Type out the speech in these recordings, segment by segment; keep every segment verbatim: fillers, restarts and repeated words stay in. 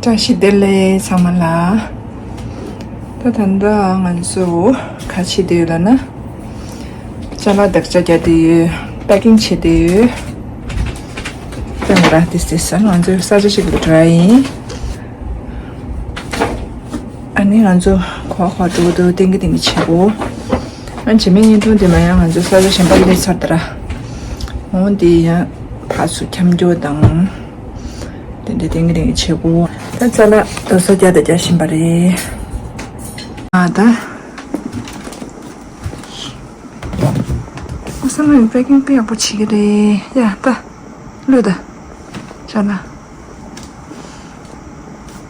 བཀྲ་ཤིས་བདེ་ལེགས་ཚང་མ་ལ། ད་ད་ལྟ་ང་ཚོ་ག་བྱེད་དེ་ཡོད་ལབ་ན། ཅ་ལག་བདག་ཅག་རྒྱག་དེ་ཡོད། པེ་ཀིང་བྱེད་དེ་ཡོད། ད་ང་རང་དེ་སེ་ས་ང་ཚོ་ས་ཆ་ཞིག་ལ་འགྲོ་ཡ་ཡིན། ཨ་ནི་ང་ཚོ་གོ་གོ་འགྲོ་འདུག་ཏིང་གི་ཏིང་གི་བྱེད་དགོས། ཨ་ནི་བྱེད་མི་ཉིན་ཐུང་དེ་མ་ཡང་ང་ཚོ་ས་ཆ་གཞན་པ་སླེབས་ཚར་ད་ར། འོང་དེ་ཡང་ཕར་ཚུར་འཁྱམ་རྒྱུ་དང་། དེ་འདྲ་ཏིང་གི་ཏིང་གི་བྱེད་དགོས། ད་ཅ་ལག་རྡོ་སོལ་རྒྱག་དང་རྒྱག་བཞིན་པ་རེད། ཨ་ད། ཨ་ས་མ་ཡོད་པེ་ཀིང་དཔེ་ཡག་པོ་བྱེད་ཀྱི་རེད་ཡ། ད་བླུགས་ད། ཅ་ལག་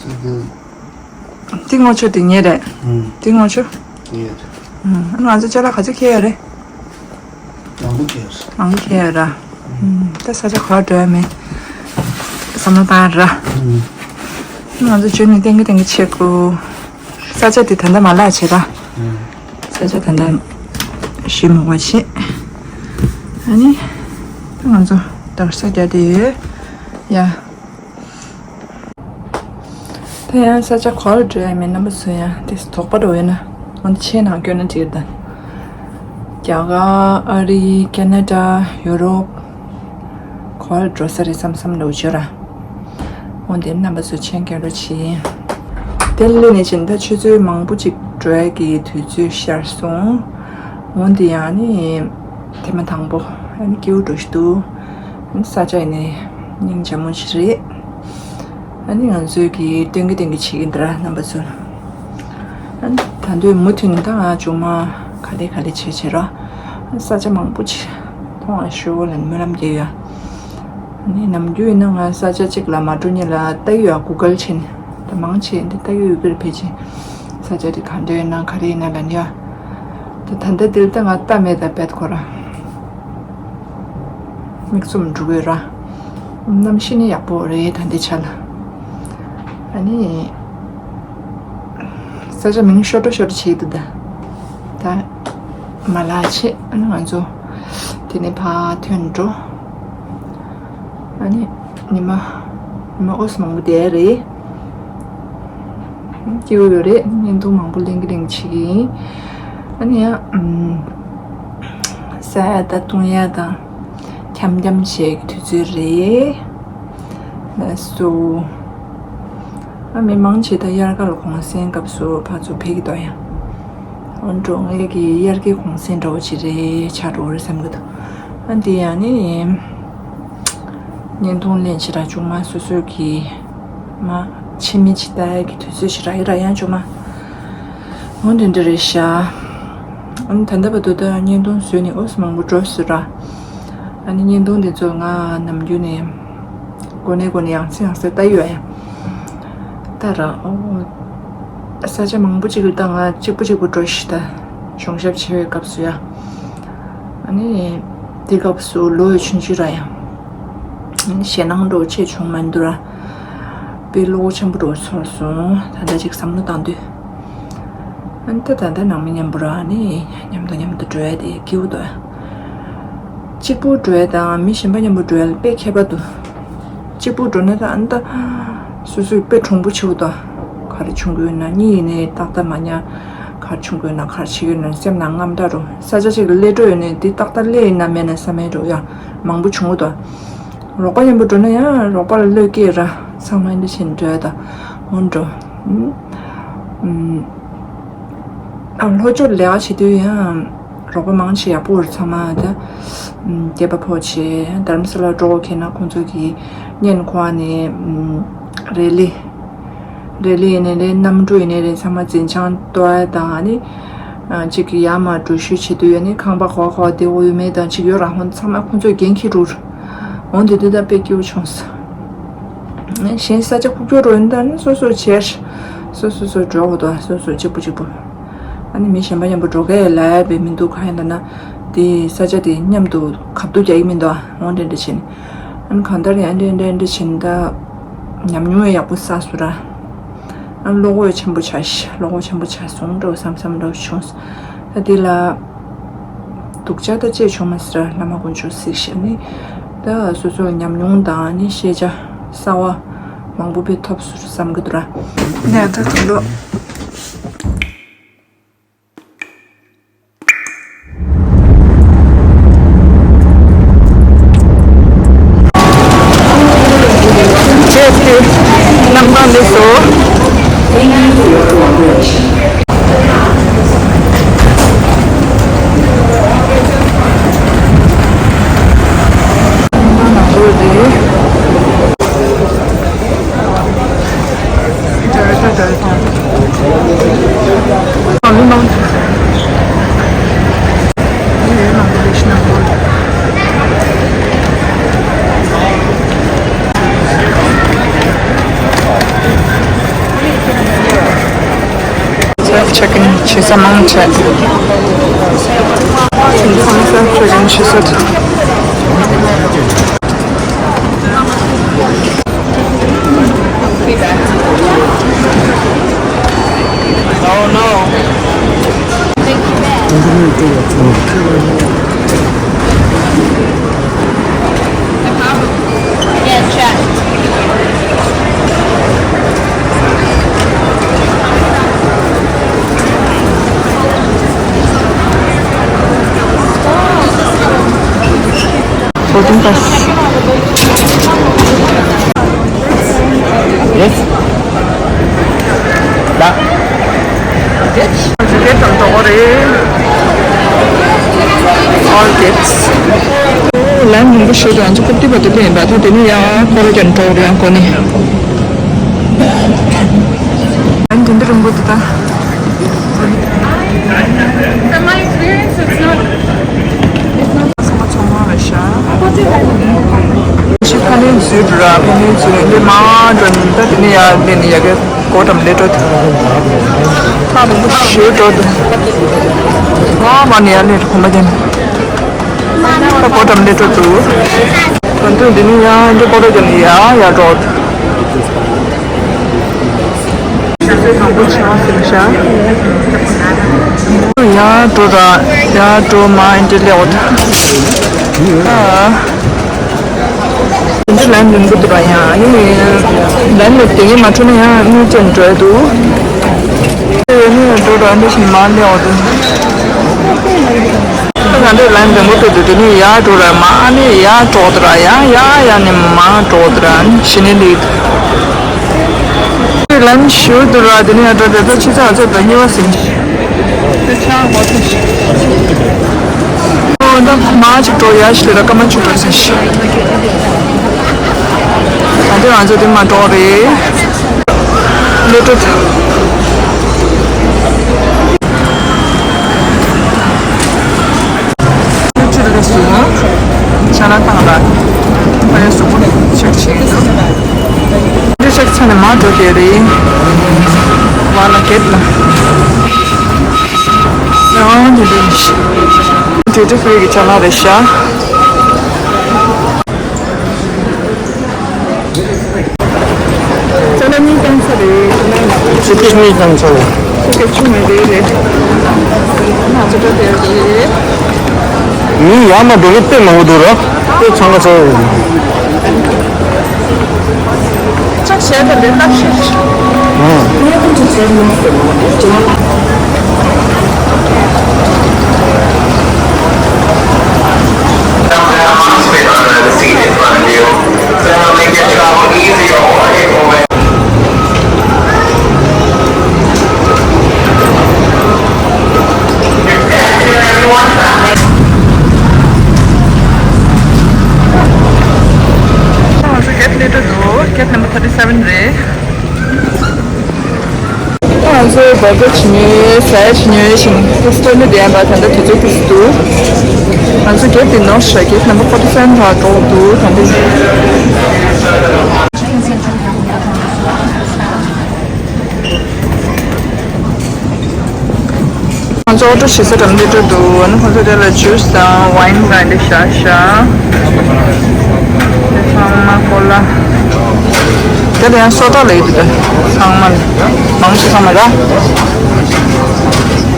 ཅ་ལག་འདི་ངོ་ཆོ་དེ་ངའི་རེད། ཨུམ། འདི་ངོ་ཆོ། ངའི་རེད། ཨུམ། ང་ཚོ་ཅ་ལག་ག་ཚོད་ཁྱེར་ཡོད་རེད། མང་པོ་ཁྱེར་ཡོད། མང་པོ་ཁྱེར་ཡོད་ར། ཨུམ། ད་ས་ཆ་ག་པར་འགྲོ་ཡ་མེད། བསམ་བློ་བཏང་ཡ་ར། ཨུམ། ང་ཚོ་འབྱོར་ནས་ཏིང་གི་ཏིང་གི་བྱེད་དགོས། ས་ཆ་དེ་ད་ལྟ་མ་བརླག་བྱེད་ར། ཨུམ། ས་ཆ་ད་ལྟ་ཞིབ་མོ་བ་བྱེད། ཨ་ནི། ད་ང་ཚོ་རྡོ་སོལ་རྒྱག་དེ་ཡོད། ཡ། ད་ཡང་ས་ཆ་ག་པར་འགྲོ་ཡ་མེད། རྣམ་པ་ཚོ་ཡང་དེ་དོགས་པ་འདྲ་བོ་ཡོད་ན་འོ་ན་ཆེ་ནང་སྐྱོན་ན་ཅིག་དང་། རྒྱ་གར། ཨ་རི། ཁེ་ན་ཌ། ཡུ་རོབ། ག་པར་འགྲོ་ས་རེད་བསམ་བསམ་འདྲ་བོ་བྱོས་ར། འོ་དེ་རྣམ་པ་ཚོ་མཁྱེན་གྱི་རོགས་བྱེད། དེ་ལས་ནས་ཕྱིན་ད་ཆུ་ཚོད་མང་པོ་ཅིག་འགྲོ་ཡ་གི་དུས་ཚོད་ཤར་སོང་། འོ་དེ་ཡང་ནི་ཐེངས་མ་དང་པོ་ཨ་ནི་སྐྱིད་པོ་འགྲོ་ཞིག་འདུག་ས་ཆ་ཡིན་ནི་སྙིང་རྗེ་མོ་ཞིག་རེད། ཨ་ནི་ང་ཚོས་ཀྱི་སྟོན་གི་སྟོན་གི་བྱེད་ཀྱི་འདི་ར་རྣམ་པ་ཚོ། ཨ་ནི་ད་དུང་མུ་མཐུད་ནས་ད་ང་ཅུང་མ་ག་ལེ་ག་ལེ་བྱེད་བྱེད་ར། ས་ཆ་མང་པོ་ཅིག་མཐོང་བ་ཞུ་བ་ལ་སྨོན་ལམ་རྒྱག་ཡོད། ཨ་ནི་ནམ་རྒྱུན་ཡིན་ན་ང་ས་ཆ་གཅིག་ལ་མ་འགྲོ་ཉིན་ལ་ལྟ་ཡོད། གུ་གལ་བྱས་ནས་ད་མང་ཆེ་འདི་ལྟ་ཡོད་ཡོད་པར་ཕལ་ཆེར་ས་ཆ་དེ་ག་འདྲ་ཡོད་ན་ག་རེ་ཡིན་ན་ལབ་ནས་ཡ། ད་ད་ལྟ་འདིར་ད་ང་ལྟ་མེད་ད་བེད་ཁོ་ར། མིག་བཙུམ་འགྲོ་གི་ཡོད་ར། གནམ་གཤིས་ནི་ཡག་པོ་རེད་ད་འདི་ཆ་ལ། ཨ་ནི། ས་ཆ་མིང་ཤོར་འགྲོ་ཤོར་འགྲོ་བྱེད་འདུག་ད། ད། མ་ལག་ཆེ་ཨ་ནི་ང་ཚོ། དེ་ནས་ཕར་ཐོན་འགྲོ། ཨ་ནི། ཉི་མ། ཉི་མ་འོ་ཙམ་མང་པོ་བསྡད་རེད། སྐྱིད་པོ་ཡོད་རེད། བརྙན་ཐུང་མང་པོ་ལེན་གི་ལེན་གི་བྱེད་ཀྱི་ཡིན། ཨ་ནི་ཡང་ཨམ། ཟ་ཡ་དང་བཏུང་ཡ་དང་འཁྱམ་འཁྱམ་བྱེད་ཀྱི་དུས་ཚོད་རེད། ལགས་སོ། ཨ་མི་མང་ཆེ་ད་དབྱར་ཁ་ལ་གུང་སེང་སྐབས་སུ་ཕར་ཚུར་ཕེབས་ཀྱི་འདུག་ཡ། འོན་ཀྱང་ངེད་ཀྱི་དབྱར་ཁའི་གུང་སེང་འདྲ་བོ་ཅིག་རེད་ཆགས་འགྲོ་གི་རེད་བསམ་གྱི་འདུག་ཨ་འདི་ཡང་ནི། བརྙན་ཐུང་ལེན་བྱེད་ར་ཆུང་མ་སོ་སོའི་གི། མ། ཕྱི་མི་ཅིག་ལྟ་ཡ་གི་དུས་ཚོད་ཞིག་རག་གི་ར་ཡང་ཆུང་མ། འོ་དེ་འདྲ་རེད་ཤག་ཨ་ནི་ད་ལྟ་བར་དུ་ད་བརྙན་ཐུང་བཟོས་ནས་འོ་ཙམ་མང་པོ་འགྲོ་ཟེར་ར། ཨ་ནི་བརྙན་ཐུང་དེ་ཚོ་ང་ནམ་རྒྱུན་ནས་འགོ་ནས་འགོ་ནས་ཡང་སེ་ཡང་སེ་ལྟ་ཡོད་ཡ། ད་ར་ཨོ། ས་ཆ་མང་པོ་ཅིག་ལ་ད་ང་གཅིག་པུ་གཅིག་པུ་འགྲོ་ཤི་ད། གཞུང་ཞབས་ཆེ་བའི་སྐབས་སུ་ཡ། ཨ་ནི། དེ་སྐབས་སུ་ལོ་ཡི་ཆུང་ཆུང་ར་ཡ། ཨ་ནི་ཞེད་སྣང་འགྲོ་ཆེ་བྱུང་མ་འདུག་ར། དཔེ་བློ་ཁོག་ཆེན་པོ་འགྲོ་ཚོར་སོང་ད་ལྟ་ཅིག་བསམ་བློ་བཏང་དུས། ཨ་ནི་ད་ད་ལྟ་ནང་མི་མཉམ་པོ་ར་ཨ་ནི་མཉམ་དུ་མཉམ་དུ་འགྲོ་ཡ་དེ་སྐྱིད་པོ་འདུག་གཅིག་པུ་འགྲོ་ཡ་དང་མི་གཞན་པ་མཉམ་པོ་འགྲོ་ཡ་ལ་དཔེ་ཁྱད་པར་འདུག་གཅིག་པུ་འགྲོ་ན་ད་ཨ་ནི་ད་སོ་སོའི་དཔེ་གྲུང་པོ་ཆེ་བོ་འདུག་ག་རེ་བྱུང་གི་ཡོད་ན་གཉིས་ཡིན་ནའི་ཏག་ཏག་མ་ཉར། ག་རེ་བྱུང་གི་ཡོད་ན་ག་རེ་བྱེད་ཀྱི་ཡོད་ན་སེམས་ནང་རྔམ་སྐྲག་འགྲོ། ས་ཆ་གཅིག་ལ་སླེབས་འགྲོ་ཡོད་ནའི་དེ་ཏག་ཏག་སླེབས་ཡིན་ན་མེད་ན་བསམ་ཡས་འགྲོ་ཡ་མང་པོ་བྱུང་གི་འདུག་རོགས་པ་མཉམ་པོ་འགྲོ་ན་ཡང་རོགས་པ་ལ་བློས་སྐྱེས་ར་ཚང་མ་འདི་བྱས་ནས་འགྲོ་ཡ་ད་འོ་འགྲོ། ཨུམ། ཨུམ། ཨ་ལྷོ་ཕྱོགས་ལས་ཀ་བྱེད་དུས་ཡང་རོགས་པ་མང་ཆེ་ཡག་པོ་རེད་ཚང་མ་ད། ཨུམ། སྐྱེས་པ་ཕོ་ཆེ་དྷ་རམ་ས་ལ་འགྲོ་དགོས་ཁེལ་ན་ཁོང་ཚོ་གིས་བརྙན་ཁོ་ཨ་ནས་ཨུམ། རེ་ལི། རེ་ལི་ཡིན་ནའི་རེད། གནམ་གྲུ་ཡིན་ནའི་རེད། ཚང་མ་འཛིན་བྱང་གཏོར་ཡ་དང་ཨ་ནི། ཨ་གཅིག་གི་ཡར་མར་འགྲུལ་བཞུད་བྱེད་དུས་ཨ་ནི་ཁང་པ་གོ་གོ་དེ་འོ་ཡོད་མེད་དང་གཅིག་ཡོད་ར་ཧོན་ཚང་མ་ཁོང་ཚོས་འགན་འཁྱེར་འགྲོ། འོ་འདི་འདི་ད་དཔེ་སྐྱིད་པོ་བྱུང་སོང་། གཞན་ས་ཆ་ཁུག་ཀྱོག་འགྲོ་ཡིན་ད་ནི་སོ་སོ་བྱས། སོ་སོ་སོ་འགྲོ་དགོས་དོ་སོ་སོ་གཅིག་པུ་གཅིག་པུ། ཨ་ནི་མི་གཞན་པ་མཉམ་པོ་འགྲོ་གས་ལབ་པའི་མི་འདུག་ག་ཡིན་ད་ན། དེ་ས་ཆ་དེ་མཉམ་དུ་གབ་ཏུ་རྒྱག་གི་མི་འདུག་འོ་འདྲ་འདྲ་བྱས་ནས། ཨ་ནི་གང་ལྟར་ཡང་འདྲ་འདྲ་འདྲ་བྱས་ནས་ད། ཉམས་མྱོང་ཡང་ཡག་པོ་བསགས་སོང་ར། ཨ་བློ་ཁོག་ཆེན་པོ་ཆགས་ཤག་བློ་ཁོག་ཆེན་པོ་ཆགས་སོང་འགྲོ་བསམ་བསམ་འགྲོ་བྱུང་། ད་དེ་ལ། སྡུག་ཅག་ད་ཅེས་བྱུང་མ་སྲིད་ར་བླ་མ་དཀོན་མཆོག་གཟིགས་ཤག་ནི། ད་སོ་སོའི་ཉམས་མྱོང་དང་ནི་ཤེས་བྱ་གསར་བ། མང་པོ་བེད་ཐོབ་སུ་བསམ་གི་འདུག་ར། ནས་ད་དུང་ལོ། ཁྱེད་ཀྱི་རྣམ་པ་མི་བཟོ། Self check in བྱེད་ས་མང་ཆེ། Self check in བྱེད་ས། Oh no. Yeah, check. Boarding pass. Yes. ད། Ticket དང་ཏོག་རེད། All gates. ལན་རིང་པོ་ཞིག་རང་ཚོ་ཀུར་ཏི་བ་དེ་ལེན་པ་ད་དེ་ནི་ཡང་ཁོ་ར་ཀྱང་ཏོག་རེད་ཡང་ཁོ་ནི། ལན་དེ་འདྲ་རིང་པོ་དེ་ད། From my experience, it's not, it's not ཚང་མ་ཚང་མ་རེད་ཤག་ཕ་ནས་འཛུལ་ར། ཕ་ནས་འཛུལ་འདི་མ་འགྲོ་ནི་ད་དེ་ནས་ཡར་སླེབས་ནས་ཡ་གི་སྒོ་འགྲམ་སླེབས་འགྲོ་འདུག་ཐག་རིང་པོ་ཞེ་འགྲོ་འདུག་ང་མ་ནས་ཡར་སླེབས་གོམ་པ་བརྒྱབ་ནས་ད་སྒོ་འགྲམ་སླེབས་འགྲོ་འདུག་ད་དུང་འདི་ནས་ཡར་འདི་སྒོ་འགྲམ་ནས་ཡར་ཡར་འགྲོ་འདུག་ཞུ་སེ་དང་པོ་ཆེ་བ་ཟེར་ཤག་ཡར་འགྲོ་ར། ཡར་འགྲོ་མ་ཨེ་འདྲ་ལེའོ་ད། ཨ། འདི་ལན་མི་འདུག་ར་ཡང་། ཨ་ནི་ལན་ནི་དེ་ངས་མ་འཕྲོད་ན་ཡང་གཉིས་ཅན་འགྲོ་ཡ་འདུག་དེ་ནི་འགྲོ་ར་འདི་བཞིན་མ་ལེའོ་ད། ད་ང་འདི་ལན་མི་འདུག་དེ་དེ་ནི་ཡར་འགྲོ་ར་མ་ཨ་ནི་ཡར་འགྲོ་དུ་ར་ཡང་ཡར་ཡར་ནི་མ་འགྲོ་དུ་ར་ཕྱི་ནས་ལེའོ་ད། ལན་ཞུ་དུ་ར་དེ་ནི་ཡར་འགྲོ་དེ་ཚོ་ཕྱི་ཚ་ཚོ་དང་གཉིས་པ་ཟིན། དེ་ཆ་འོ་དེ་ཞིག་ཨོ་ད་མ་ཅིག་འགྲོ་ཡ་ཞིག་ལ་ཀ་མ་ཅིག་འགྲོ་ཟིན་ཞིག་ད་དེ་ང་ཚོ་དེ་མ་འགྲོ་རེད། ལོ་ཏོ། ཅི་ལ་སོང་ང་། ཆ་ན་བཏང་ལ། ཕ་ཡ་སུ་པོ་ཆེག་ཆེག་འདི་ཆེག་ཆ་ནས་མ་འགྲོ་གི་རེད། བ་ལ་གེད་ལ། ཡང་འདི་འདི་འདི་འདི་ཧྥི་རི་གི་ཆ་ན་རེད་ཤག་ཅ་ལག་གཉིས་བཏང་ཚར་རེད། ཅ་ལག་ཅི་སྐད་གཉིས་བཏང་ཚར་རེད། ཅི་སྐད་ཆུང་མེད་རེད་རེད། ང་ཚོ་འགྲོ་དེར་རེད། མི་ཡར་མར་འགྲོ་མཁན་དཔེ་མང་པོ་འདུག་ར། དཔེ་འཚང་ཁ་ཚ་བོ་རེད། ཅག་བྱས་ད་རེད་ལབ་ཤིག་ཨང་། ང་ཚོ་བར་ག་བྱེད་ཉོས་ཟ་ཡ་བྱེད་ཉོས་ཤིང་ཏོག་ཙམ་ལྡན་པ་ད་ལྟ་དུས་ཚོད་ཏོག་ཙམ་འདུག་ང་ཚོ་གེད་དེ་ནོར་ཤག་གེད་ནམ་བར་ཕོར་ཊི་སེ་ཝེན་རག་འགྲོ་འདུག་ད་ལྟ། ང་ཚོ་ཨོ་ཊོ་ཞིག་ས་འགྲམ་དེ་འགྲོ་འདུག་ཨ་ནི་ཁོ་ཚོ་དེ་ལ་ཇུས་དང་ཝའིན་དང་འདི་བཞག་བཞག་དེ་ཚང་མ་ཀོ་ལ། དེ་ལ་ཡང་སོ་ཌ་ལ་ཡོད་འདུག་ཚང་མ་ལ། མང་ཆེ་ཚང་མ་ལ།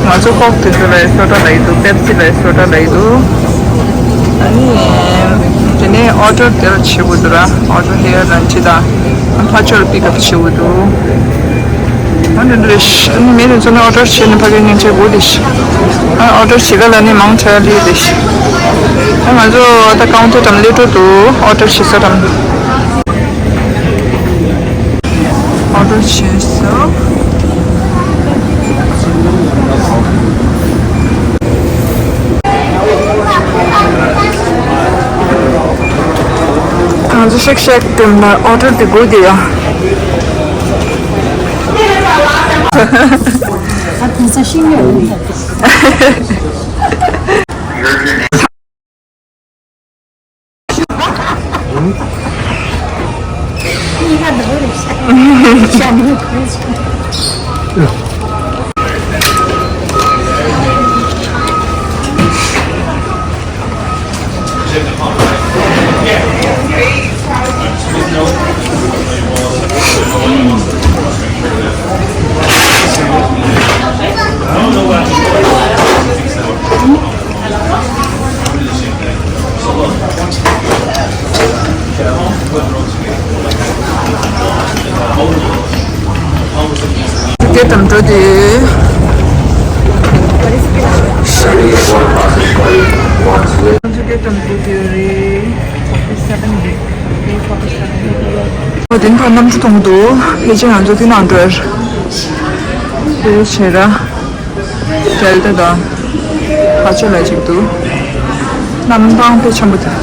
ང་ཚོ་ཀོག་དེ་ཚོ་ལ་ཡང་སོ་ཌ་ལ་ཡོད་འདུག་པེབ་སི་ལ་ཡང་སོ་ཌ་ལ་ཡོད་འདུག་ཨ་ནི། དེ་ནས་ཨོ་ཌར་དེ་ལ་བྱེད་དགོས་འདུག་ར། ཨོ་ཌར་ཧེ་ཡར་རན་ཊི་དང་ཕར་ཕྱོགས་ལ་པིག་ཨབ་བྱེད་དགོས་འདུག་ཨ་ནི་འདི་རེད་ཤག་ཨ་ནི་མི་དེ་ཚོ་ནི་ཨོ་ཌར་བྱས་ནས་ཕ་གིར་མཉེན་ཆས་དགོས་དེ་ཤག་ཨ་ཨོ་ཌར་བྱེད་ག་ལ་ནི་མང་དྲགས་ལི་དེ་ཤག་ཨ་ང་ཚོ་ད་ཀའུན་ཊར་འགྲམ་སླེབས་འགྲོ་འདུག་ཨོ་ཌར་བྱེད་ས་འགྲམ། ཨོ་ཌར་བྱས་སོང་། ང་ཚོ་ཤེག་ཤེག་འགྲམ་ལ་ཨོ་ཌར་དེ་དགོས་དེ་ཡ། ཨ་དེ་ས་ཤིང་ཡོད། སྐད་དམ་འགྲོ་དེ། སྐད་དམ་འགྲོ་དེ་རེད། ཨོ་དེ་ནི་ཕར་གནམ་གྲུ་མཐོང་གི་འདུག་ཕལ་ཆེར་ང་ཚོ་དེ་ནང་འགྲོ་ཡ་རེད། དེ་བྱས་ར། ཌེལ་ཊ་དང་། ཕར་ཕྱོགས་ལ་གཅིག་འདུག་གནམ་ཐང་དཔེ་འཆམ་པོ་འདུག་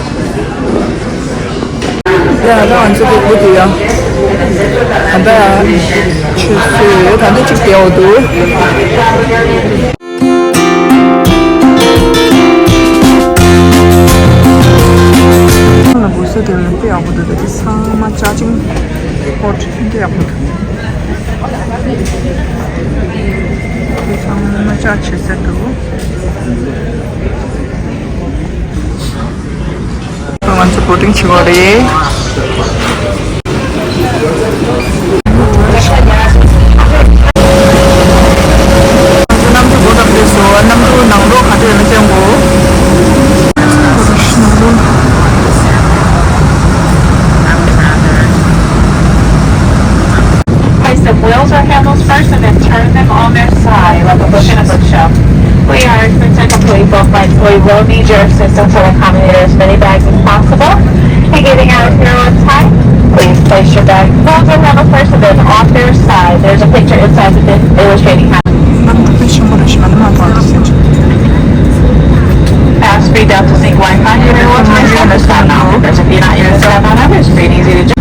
ཡ་ད་ང་ཚོ་དེ་སྒུག་དེ་ཡ། ད་ལྟ་ཆུ་ཚོད་ད་ལྟ་གཅིག་བསྡད་འོ་འདུག་ལ་སྒུག་ས་དེ་ལ་དཔེ་ཡག་པོ་འདུག་ད་དེ་ཚང་མ་ཅར་ཇིང་པོར་ཊི་དཔེ་ཡག་པོ་འདུག་དེ་ཚང་མ་ཅར་ཇི་བྱེད་ས་འདུག་ང་ཚོ་བོ་ཊིང་བྱེད་དགོས་རེད། གནམ་གྲུ་སྒོ་བརྒྱབ་སོང་། གནམ་གྲུ་ནང་ལོགས་ག་འདྲ་ཡོད་ན་སྟོན་དགོས། Place the wheels or handles first and then turn them on their side like a book in a bookshelf. We are expecting a complete book, but we will need your assistance in accommodating as many bags as possible. In getting out of here on time, please place your bag, wheels or handles first and then on their side. There's a picture inside the bin illustrating how. Pass free Delta Sync Wi-Fi. Everyone, please turn this on now. If you're not using cell phone numbers, it's pretty easy to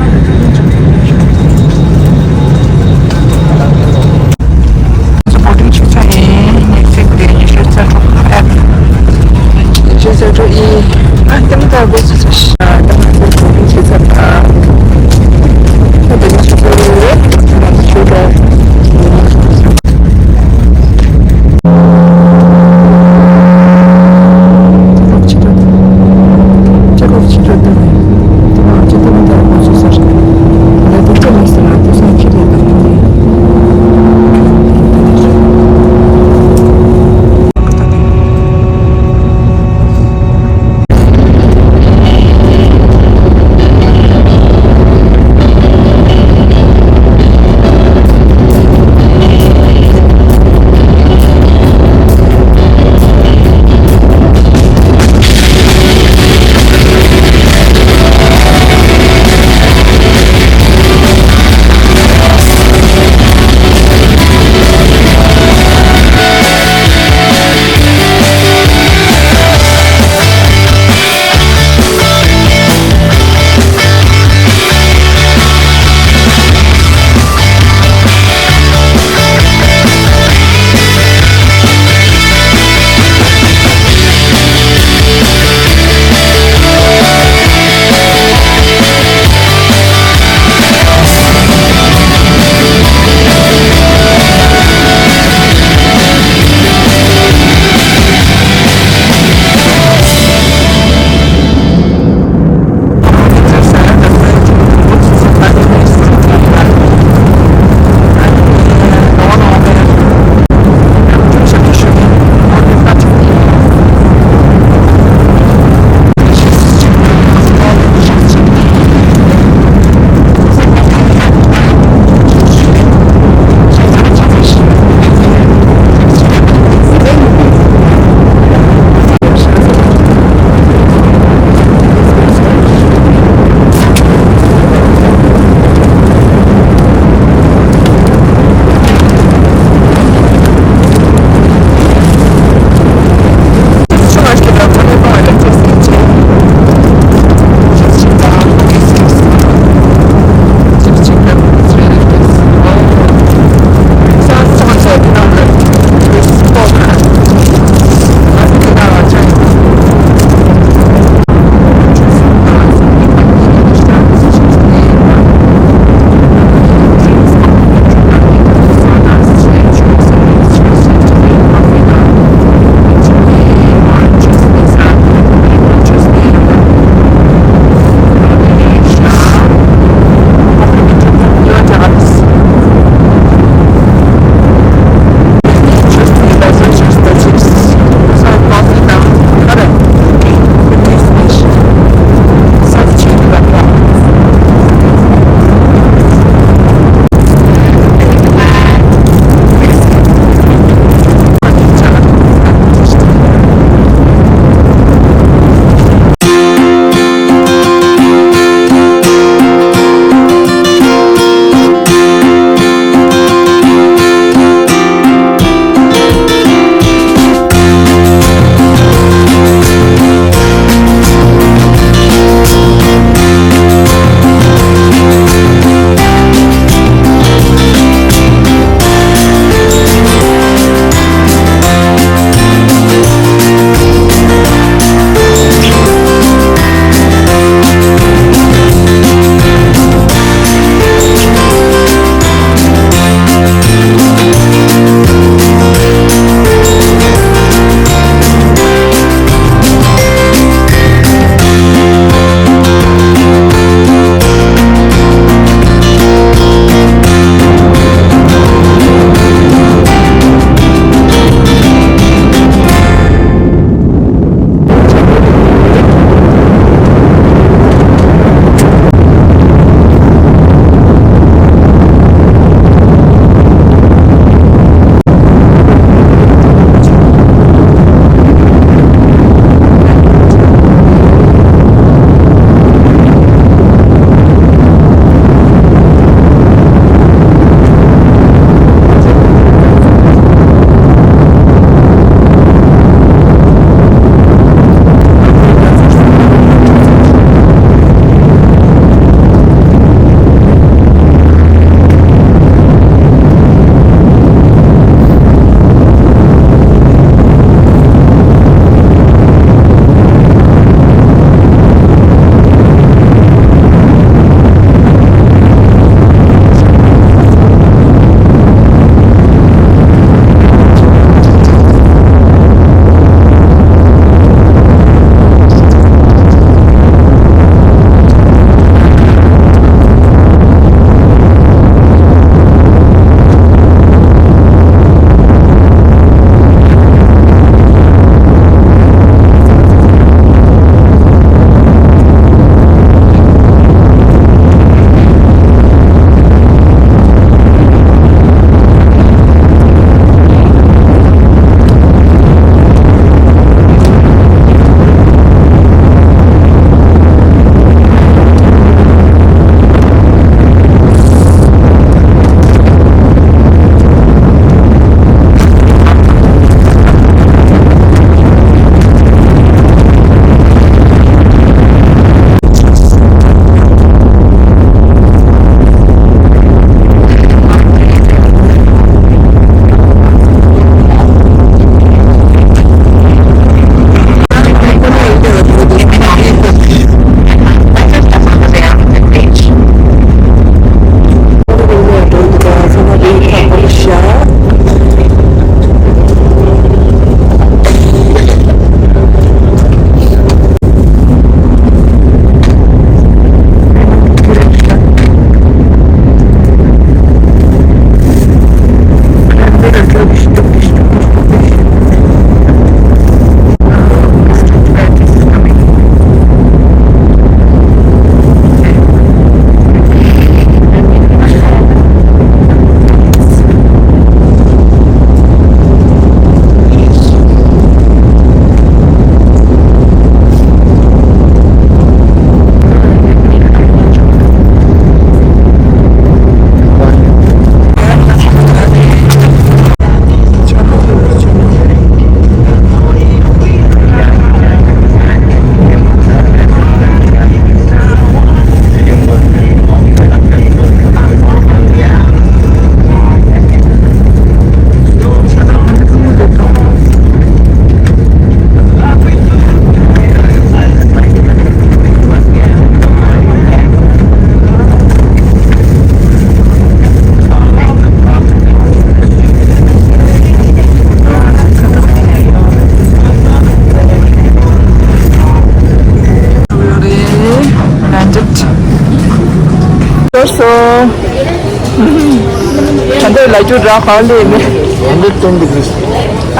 ད་འདོད་ལ་རྒྱུ་ར་ག་ལེ་མེ། ཧན་ཌེཌ་ཊེན་ཌི་གྷི་རི་སི།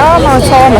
ཨ་མ་ཚོ་ལ།